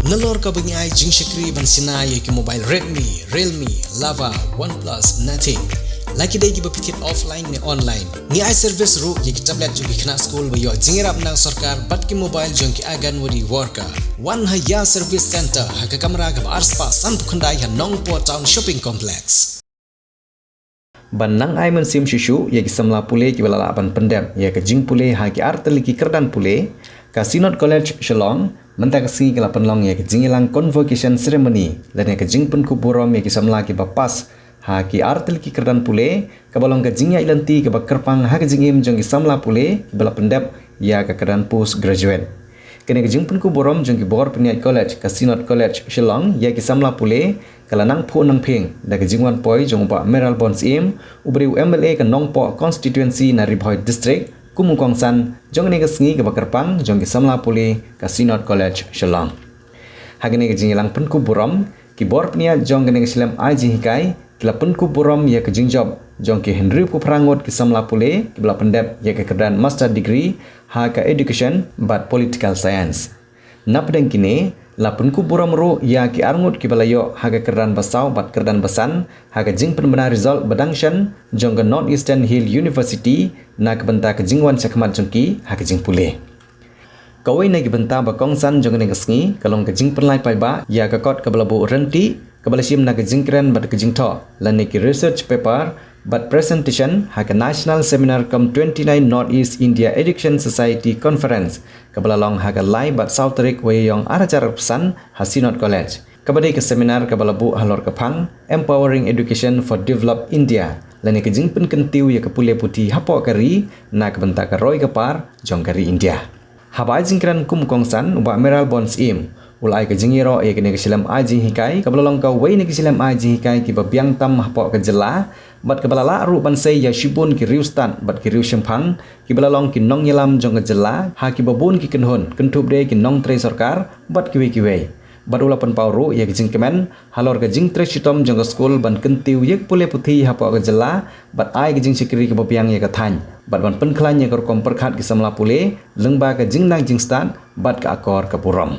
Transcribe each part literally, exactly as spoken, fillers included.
Nalor kaba ngi ai jingshakri ban shna ïa ki mobile Redmi, Realme, Lava, OnePlus, Nothing. La ki dei kiba phi thied offline ne online. Ngi ai service ruh ïa ki tablet jong ki khynnah skul ba ïoh jingïarap na sorkar bad ki mobile jong ki Anganwadi worker. Wan ha Ïa Service Center ha ka kamra kaba arspah sanphew khyndai ha Nongpoh Town Shopping Complex. Ban nang ai mynsiem shuh shuh ïa ki samla pule kiba la lah ban pyndep ïa ka jingpule ha ki artylli ki kyrdan pule, ka Synod College Shillong mynta ka sngi ka la pynlong ïa ka jingïalang convocation ceremony lane ka jingpynkup burom ïa ki samla kiba pass ha ki artylli ki kyrdan pule, kaba long ka jingïaid lynti kaba kyrpang ha ka jingim jong ki samla pule kiba la pyndep ïa ka kyrdan post graduate. Kane ka jingpynkup burom jong ki bor pynïaid college ka Synod College Shillong ïa ki samla pule ka la nang phuh nang phieng da ka jingwan poi jong u Bah Mayralborn Syiem, uba dei u M L A ka Nongpoh constituency na Ri Bhoi District, kum u kongsan jong kane ka sngi kaba kyrpang jong ki samla pule ka Synod College Shillong. Ha kane ka jingïalang pynkup burom, ki bor pynïaid jong kane ka shlem ai jinghikai ki la pynkup burom ïa ka jingjop jong ki hynriewphew phra ngut ki samla pule kiba la pyndep ïa ka kyrdan master degree ha ka education bad political science. Napdeng kine, la pynkup burom ruh ïa ki arngut kiba la ïoh ha ka kyrdan basaw bad kyrdan basan ha ka jingpynbna result ba dang shen jong ka North Eastern Hill University na ka bynta ka jingwan shakhmat jong ki ha ka jingpule. Kawei na ki bynta ba kongsan jong kane ka sngi ka long ka jingpynlait paidbah ïa ka kot kaba la buh ryntih kaba la shim na ka jingkren bad ka jingthoh lane ki research paper bad presentation ha ka National Seminar cum twenty-nine North East India Education Society Conference kaba la long ha ka lai bad saw tarik Wei Ïong ar hajar arphew san ha Synod College. Kaba dei ka seminar kaba la buh halor ka phang Empowering Education for Developed India lane ka jingpynkyntiew ïa ka pule puthi hapoh ka ri na ka bynta ka roi ka par jong ka ri India. Haba ai jingkren kum u kongsan u Bah Mayralborn Syiem u la ai ka jingïaroh ïa kane ka shlem ai jinghikai kaba la long kawei na ka shlem ai jinghikai kiba biang tam hapoh ka jylla bad kaba la lah ruh ban sei ïa shibun ki riewstad bad ki riewshemphang kiba la long ki nongïalam jong ka jylla ha kiba bun ki kynhun kynthup de ki nongtrei sorkar bad kiwei kiwei. Bad u la pynpaw ruh ïa ka jingkmen halor ka jingtrei shitom jong ka skul ban kyntiew ïa ka pule puthi hapoh ka jylla bad ai ka jingshakri kaba biang ïa ka thaiñ bad ban pynkhlaiñ ïa ka rukom pyrkhat ki samla pule lyngba ka jingnang jingstad bad ka akor ka burom.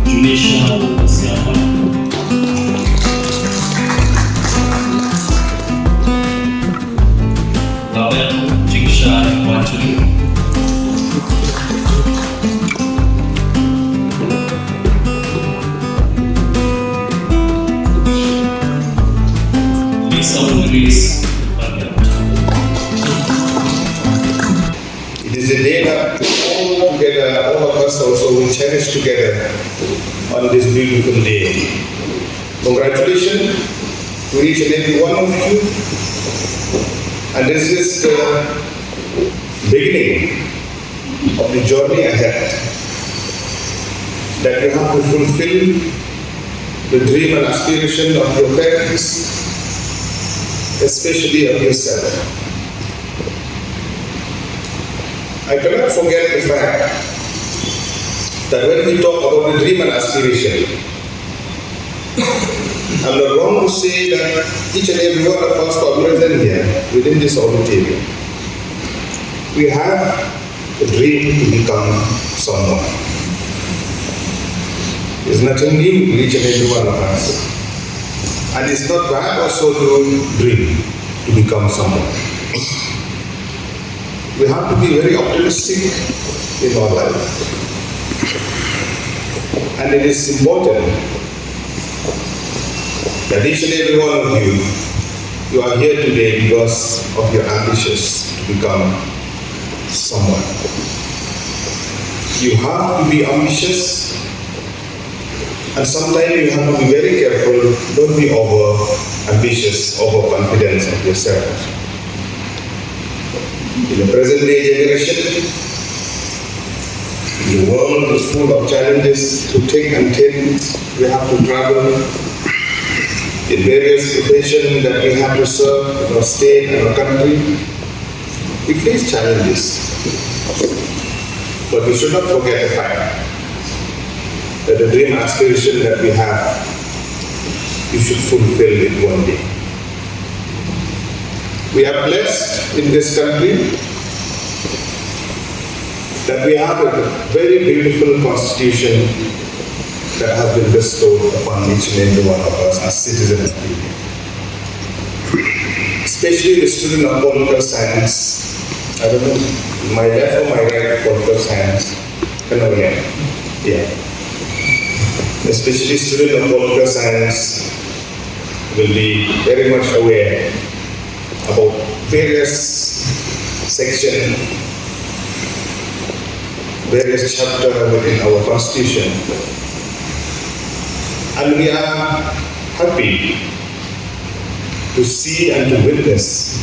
Junisha Siapan. Laban Jingsha Wajri. Lisa Grace. It is a day that all together, all of us also will cherish together on this beautiful day. Congratulations to each and every one of you. And this is the beginning of the journey ahead that you have to fulfill the dream and aspiration of your parents, especially of yourself. I cannot forget the fact that when we talk about the dream and aspiration, I'm not wrong to say that each and every one of us who are present here within this auditorium, we have a dream to become someone. It's nothing new to each and every one of us. And it's not bad also to dream to become someone. We have to be very optimistic in our life. And it is important that each and every one of you, you are here today because of your ambitious to become someone. You have to be ambitious, and sometimes you have to be very careful. Don't be over ambitious, overconfident of yourself. In the present day generation, the world is full of challenges to take and take. We have to travel. in various professions that we have to serve in our state and our country, we face challenges. But we should not forget the fact that the dream aspiration that we have, we should fulfill it one day. We are blessed in this country that we have a very beautiful constitution that has been bestowed upon each and every one of us as citizens of India. Especially the student of political science. I don't know, my left or my right, political science. Kena boleh. Yeah. Especially student of political science will be very much aware about various section, various chapter within our constitution. And we are happy to see and to witness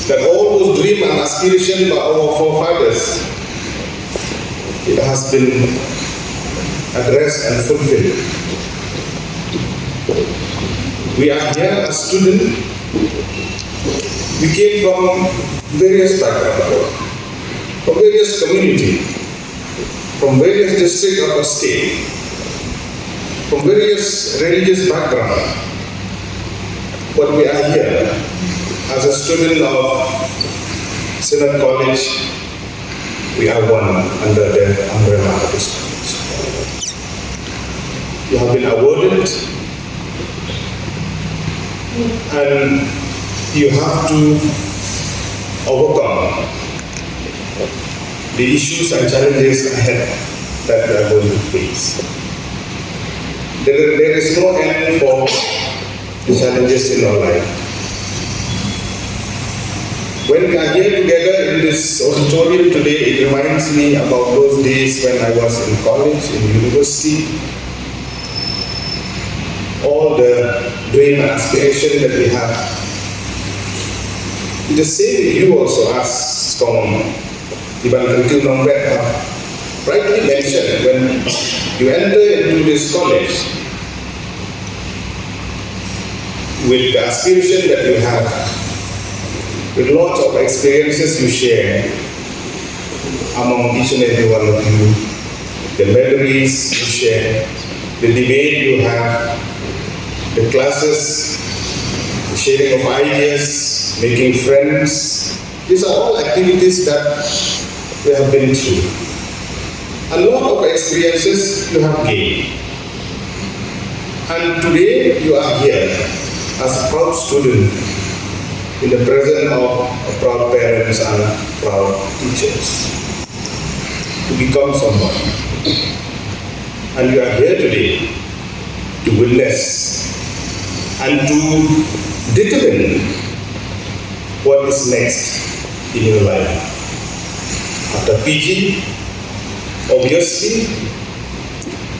that all those dream and aspiration by our forefathers, it has been addressed and fulfilled. We are here as students. We came from various backgrounds, from various community, from various districts of the state, from various religious background. But we are here as a student of Synod College. We are one under the umbrella of this college. You have been awarded, and you have to overcome the issues and challenges ahead that we are going to face. There, there is no end for the challenges in our life. When we are here together in this auditorium today, it reminds me about those days when I was in college, in university. All the dream and aspiration that we have. It is same with you also, as Kong Iban Kentut Nongbet, uh, rightly mentioned, when you enter into this college with the aspiration that you have, with lots of experiences you share among each and every one of you, the memories you share, the debate you have, the classes, the sharing of ideas, making friends. These are all activities that we have been through. A lot of experiences you have gained. And today you are here as a proud student in the presence of proud parents and proud teachers to become someone. And you are here today to witness and to determine what is next in your life. After P G, obviously,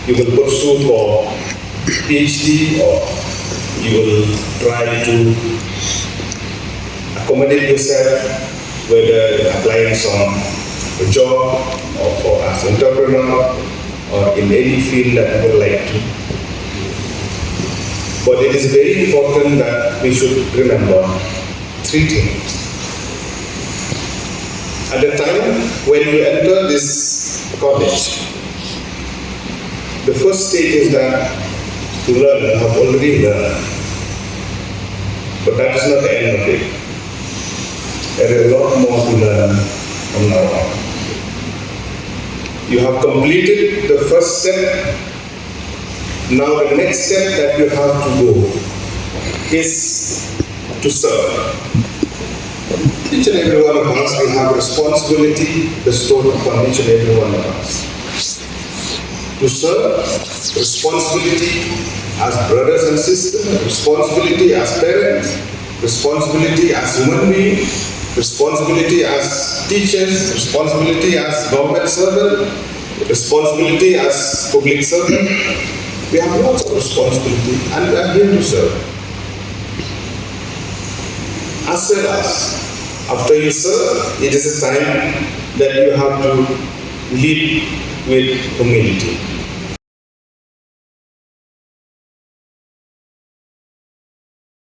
you will pursue for P H D, or you will try to accommodate yourself, whether applying some job or for as entrepreneur or in any field that you would like to. But it is very important that we should remember three things. At the time when you enter this college, the first stage is that to learn, you have already learned. But that is not the end of it. There is a lot more to learn from now on. You have completed the first step. Now the next step that you have to go is to serve. Each and every one of us, we have responsibility bestowed upon each and every one of us. To serve, responsibility as brothers and sisters, responsibility as parents, responsibility as human being, responsibility as teachers, responsibility as government servant, responsibility as public servant. We have lots of responsibility and we are here to serve. As well as, after you serve, it is a time that you have to lead with humility.